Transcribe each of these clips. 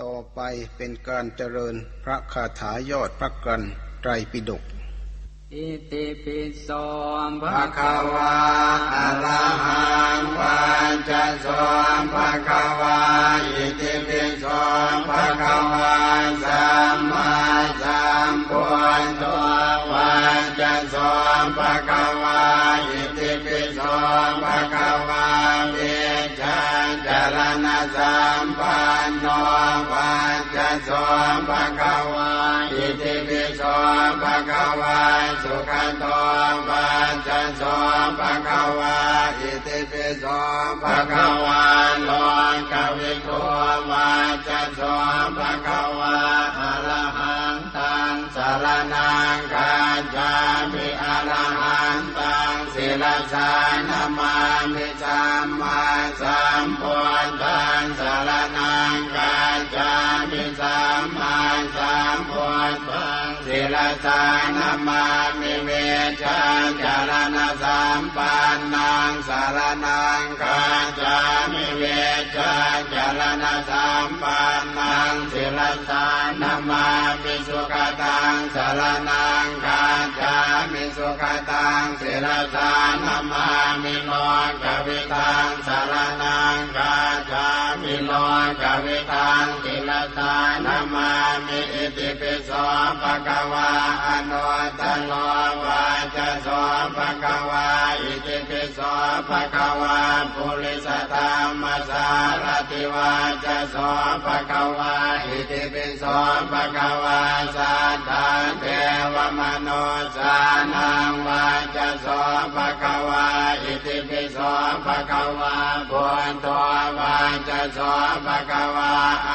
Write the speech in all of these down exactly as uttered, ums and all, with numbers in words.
ต่อไปเป็นการเจริญพระคาถายอดพระกัณฑ์ไตรปิฎก Itipi so bhagavā arahaṃ vaccaso bhagavā. Itipi so bhagavā sammāsambuddho vaccaso bhagavā. Itipi so bhagavā vijjācaraṇasampanno vaccaso bhagavā. Itipi so bhagavā sugato vaccaso bhagavā. Itipi so bhagavā lokavidū vaccaso bhagavā. Arahantaṃ saraṇaṃ gacchāmi. Arahantaṃ sirasā namāmi. Sammāsambuddhaṃ saraṇaṃ gacchāmi. Sammāsambuddhaṃ sirasā namāmi. Vijjācaraṇasampannaṃ saraṇaṃ gacchāmi. Vijjācaraṇasampannaṃ sirasā namāmi. Sugataṃ saraṇaṃ gacchāmi. Sugataṃ sirasā namāmi. Lokaviduṃ saraṇaṃ gacchāmi. Lokaviduṃ sirasā namāmi. Itipi so bhagavā anuttaro vaccaso bhagavā. Itipi so bhagavā purisadammasārathi vaccaso bhagavā. Itipi so bhagavā satthā devamanussānaṃ vaccaso bhagavā. Itipi so bhagavā buddho vaccaso bhagavā.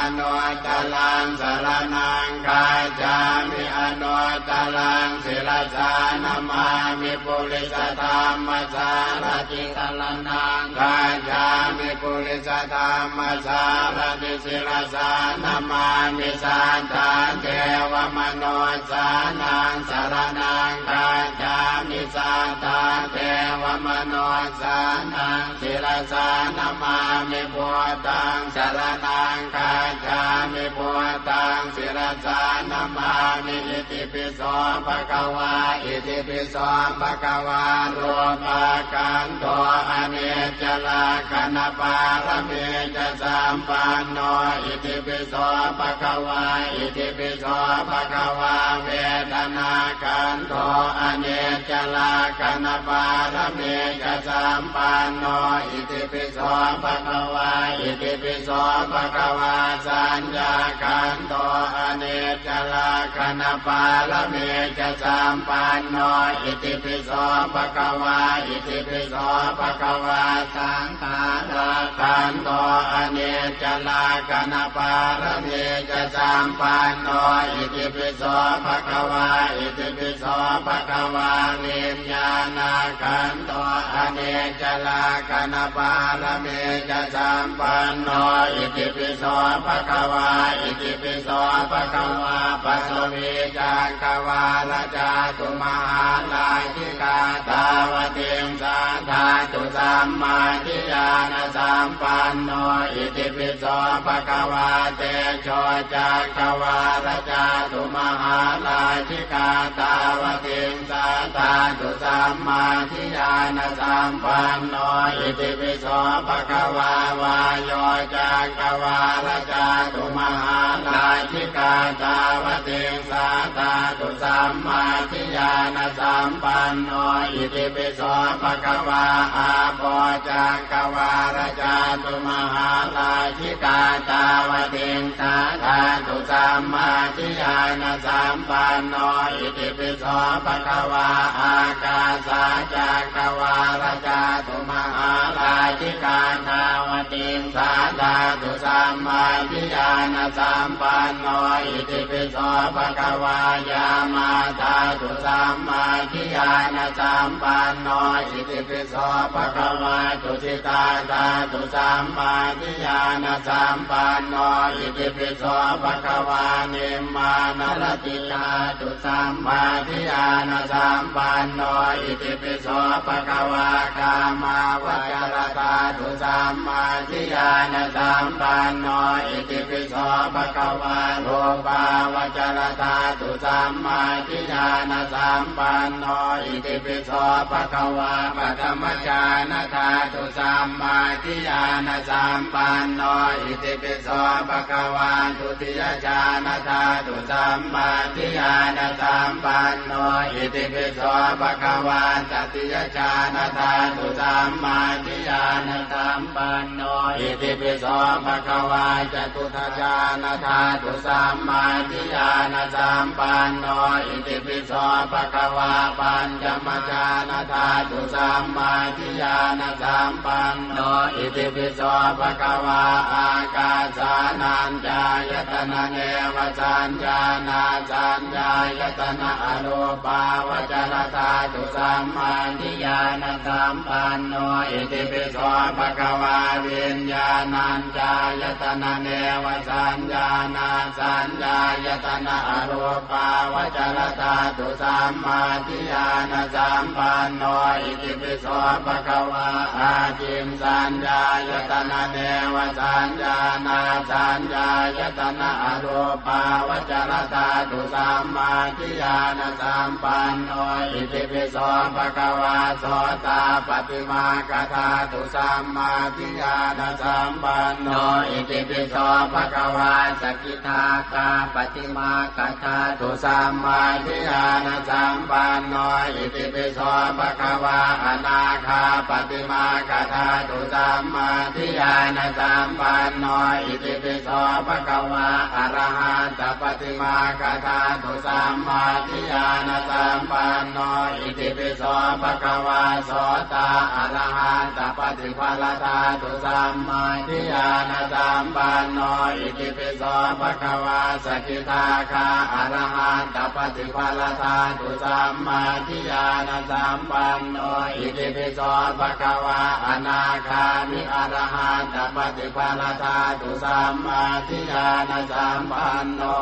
Anuttaraṃ saraṇaṃ gacchāmi. Anuttaraṃ sirasā namāmi. Purisadammasārathi saraṇaṃ gacchāmi. Purisadammasārathi sirasā namāmi. Satthā devamanussānaṃ saraṇaṃ gacchāmi. Satthā devamanussānaṃ sirasā namāmi. Buddhaṃ saraṇaṃ gacchāmi. Buddhaṃ sirasā namāmi. Itipi so bhagavā. Itipi so bhagavā rūpakhandho aniccalakkhaṇapāramī ca sampanno. Itipi so bhagavā. Itipi so bhagavā vedanākhandho aniccalakkhaṇapāramī ca sampanno. Itipi so bhagavā. Itipi so bhagavā saññākhandho aniccalakkhaṇapāramī ca sampanno. Itipi so bhagavā. Itipi so bhagavā saṅ khārakhandho aniccalakkhaṇapāramī ca sampanno. Itipi so bhagavā. Itipi so bhagavā viññāṇakhandho aniccalakkhaṇapāramī ca sampanno. Itipi so bhagavā. Itipi so bhagavā pasavīcakkavāḷa cātumahārāji kā tāvatiṃsā dhātu sammādiyānasampanno. Itipi so bhagavā tejocakkavāḷa cātumahārājikā tāvatiṃsā dhātu sammādiyānasampanno. Itipi so bhagavā vāyocakkavāḷa cātumahārājikā tāvatiṃ sā dhātu sammādiyānasampanno. Itipi so bhagavā āpocakkavāḷa cātumahārājikā tāvatiṃsā dhātu sammādiyānasampanno. Itipi so bhagavā ākāsacakkavāḷa cātumahārājikā tāvatiṃ sā dhātu sammādiyānasampanno. Itipi so bhagavā yāmā dhātu sammādiyānasampanno. Itipi so bhagavā tusitā dhātu sammādiyānasampanno. Itipi so bhagavā nimmānaratī dhātu sammādiyā sampanno itipi so bhagavā. Kāmāvacaradhātu sammādiyāna sampanno itipi so bhagavā. Rūpāvacaradhātu sammādiyāna sampanno itipi so bhagavā. Paṭhamajhānadhātu sammādiyāna sampanno itipi so bhagavā. Dutiyajhānadhātu sammādiyāna sampanno itipi so bhagavā. Tatiyajhānadhātu sammādiyāna sampanno itipi so bhagavā. Catutthajhānadhātu sammādiyāna sampanno itipi so bhagavā. Pañcamajhānadhātu sammādiyāna sampanno itipi so bhagavā. Ākāsānañcāyatana nevasaññānāsaññāyatana arūpāvacaradhātu sammādiyāna sampanno itipi so bhagavā. Viññāṇañcāyatana nevasaññānāsaññāyatana arūpāvacaradhātu sammādiyāna sampanno itipi so bhagavā. Ākiñcaññāyatana nevasaññānāsaññāyatana arūpāvacaradhātu sammādiyāna sampanno itipi so bhagavā. Sotāpaṭimaggadhātu sammādiyāna sampanno itipi so bhagavā. Sakidāgāpaṭimaggadhātu sammādiyāna sampanno itipi so bhagavā. Anāgāpaṭimaggadhātu sammādiyāna sampanno itipi so bhagavā. Arahattapaṭimaggadhātu sammādiyāna sampanno itipi so bhagavā. Sotā arahattapaṭiphaladhātu sammādiyāna sampanno itipi so bhagavā. Sakidāgā arahattapaṭiphaladhātu sammādiyāna sampanno itipi so bhagavā. Anāgāmi arahattapaṭiphaladhātu sammādiyāna sampanno.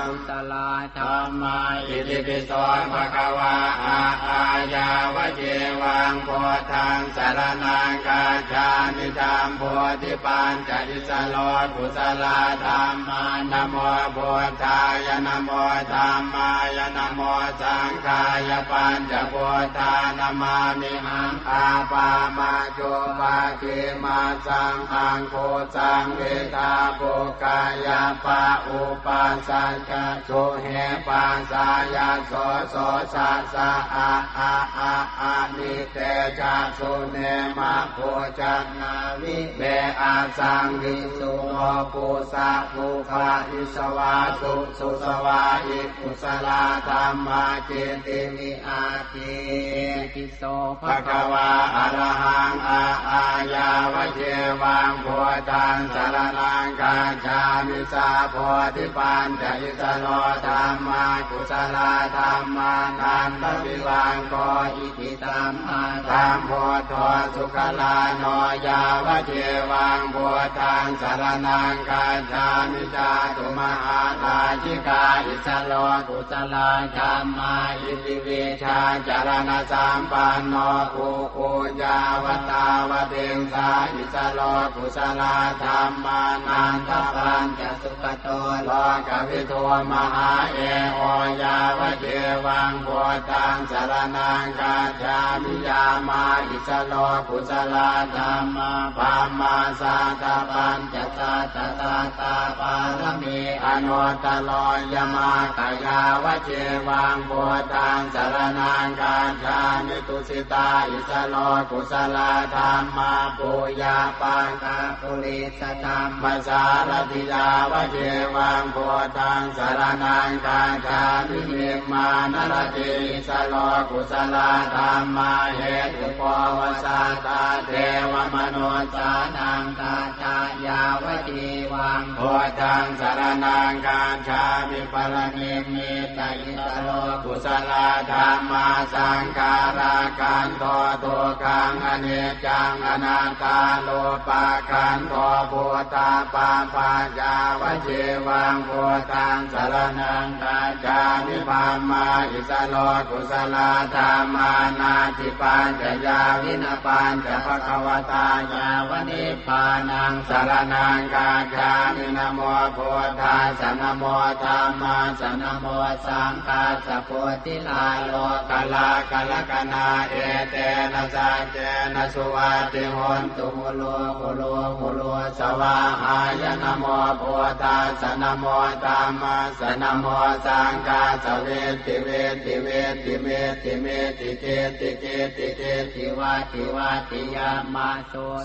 Kusalā dhammā itipi so bhagavā. A ā yāvajīvaṃ buddhaṃ saraṇaṃ gacchāmi. Jambūdīpañca issaro kusalā dhammā. Namo buddhāya, namo dhammāya, namo saṅghāya. Pañca buddhā namāmihaṃ. Ā pā ma cu pa dī ma saṃ aṃ khu saṃ vi dhā pu ka ya pa u pa sa ca su he pā sā ya so so sa sa a a a a ni te ja su ne ma bhū ca nā vi ve a saṃ vi su lo pu sa pu ga i svā su su svā i. Kusalā dhammā citti vi atthi. Itipi so bhagavā arahaṃ a ā yāvajīvaṃ buddhaṃ saraṇaṃ gacchāmi. Sā bodhipañca issaro dhammā kusalā dhammā nandavivaṅko iti sammāsambuddho sugalāno yāvajīvaṃ buddhaṃ saraṇaṃ gacchāmi. Cātumahārājikā issaro kusalā dhammā iti vijjācaraṇasampanno u u yāva tāvatiṃsā issaro kusalā dhammā nandapañca sugato lokavidū mahā e o yāvajīvaṃ buddhaṃ saraṇaṃ gacchāmi. Yāmā issaro kusalā dhammā brahmā satta pañca satta sattā pāramī anuttaro ya ma ka yāvajīvaṃ buddhaṃ saraṇaṃ gacchāmi. Tusitā issaro kusalā dhammā pu ya pa ka puri sadhammasārathi yāvajīvaṃ buddhaṃ saraṇaṃ gacchāmi. Nimmānaratī issaro kusalā dhammā hetupova satthā devamanussānaṃ tathā yāvajīvaṃ buddhaṃ saraṇaṃ gacchāmi. Paranimmita issaro kusalā dhammā saṅkhārakkhandho dukkhaṃ aniccaṃ anattā rūpakkhandho buddhapapha yāva Evaṃ buddhaṃ saraṇaṃ gacchāmi. Brahmā issaro kusalā dhammā, natthi paccayā vina pañca bhagavatā yāva nibbānaṃ saraṇaṃ gacchāmi. Namo buddhassa, namo dhammassa, namo saṅghassa. Buddhilā lokalā karakanā, etena saccena suvatthi hontu. Hulu hulu hulu svāhāya. Namo buddhassa, namo dhammassa, namo saṅghassa. Vitti vitti vitti mitti mitti citti citti citti vatti vatti yamā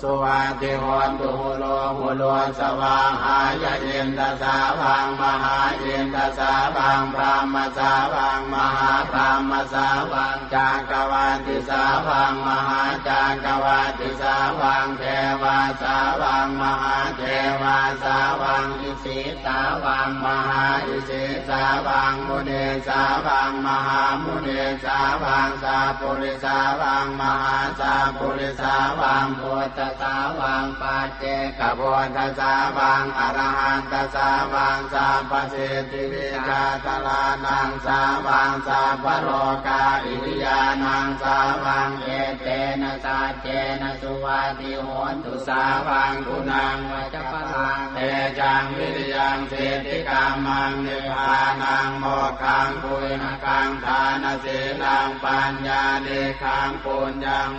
suvatthi hontu. Hulu hulu svāhāya. Indasāvaṃ mahāindasāvaṃ, brahmasāvaṃ mahābrahmasāvaṃ, cakkavattisāvaṃ mahācakkavattisāvaṃ, devāsāvaṃ mahādevāsāvaṃ, isī sāvaṃ mahāisīsāvaṃ, munīsāvaṃ mahāmunīsāvaṃ, sappurisāvaṃ mahāsappurisāvaṃ, buddhasāvaṃ paccekabuddhasāvaṃ, arahantasāvaṃ, sabbasiddhivijjādharānaṃ sāvaṃ, sabbalokā iriyānaṃ sāvaṃ, etena saccena suvatthi hontu. Sāvaṃ guṇaṃ vajabalaṃ tejaṃ viriyaṃ siddhikammaṃ nibbānaṃ mokkhaṃ guyhakaṃ dānaṃ sīlaṃ paññānikkhaṃ puññaṃ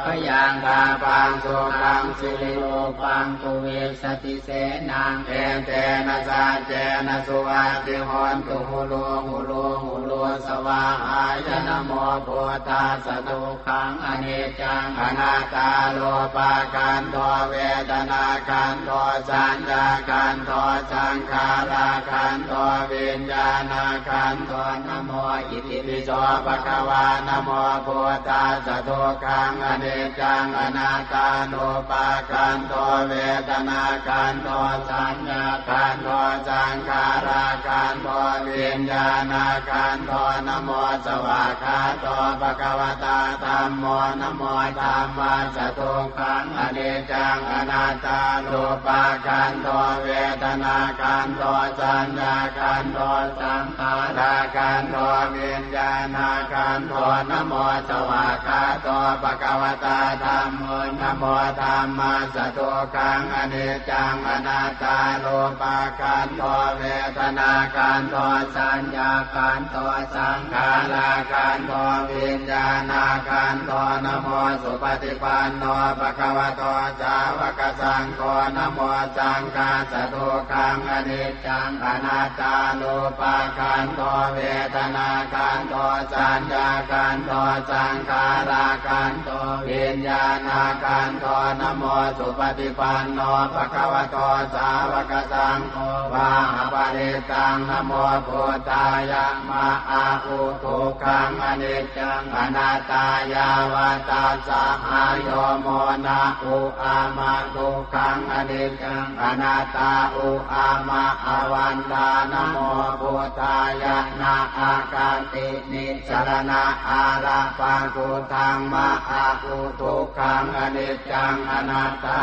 bhāgyaṃ tappaṃ sukhaṃ sirirūpaṃ catuvīsatisenaṃ etena saccena suvatthi hontu. Hulu hulu hulu svāhāya. Namo buddhassa. Dukkhaṃ aniccaṃ anattā, rūpakkhandho vedanākkhandho saññākkhandho saṅkhārakkhandho viññāṇakkhandho. Namo itipi so bhagavā. Namo buddhassa. Dukkhaṃ aniccaṃ anattā, rūpakkhandho vedanākkhandho saññākkhandho saṅkhārakkhandho viññāṇakkhandho. Namo svākkhāto bhagavatā dhammo. Namo dhammassa. Dukkhaṃ aniccaṃ anattā, rūpakkhandho vedanākkhandho saññākkhandho saṅkhārakkhandho viññāṇakkhandho. Namo svākkhāto bhagavatā dhammo. Namo dhammassa. Dukkhaṃ aniccaṃ anattā, rūpakkhandho vedanākkhandho saññākkhandho saṅkhārakkhandho viññāṇakkhandho. Namo supaṭipanno bhagavato sāvakasaṅgho. Namo saṅghassa. Dukkhaṃ aniccaṃ anattā, rūpakkhandho vedanākkhandho saññākkhandho saṅkhārakkhandho viññāṇakkhandho. Namo supaṭipanno bhagavato sāvakasaṅgho, vāhaparittaṃ. Namo buddhāya, ma a u. Dukkhaṃ aniccaṃ anattā, yāva tassa hāyo, mo na u a ma. Dukkhaṃ aniccaṃ anattā, u a ma avandā. Namo buddhāya, na a ka ti ni saraṇa ārappakhuddhaṃ, ma a u. Dukkhaṃ aniccaṃ anattā.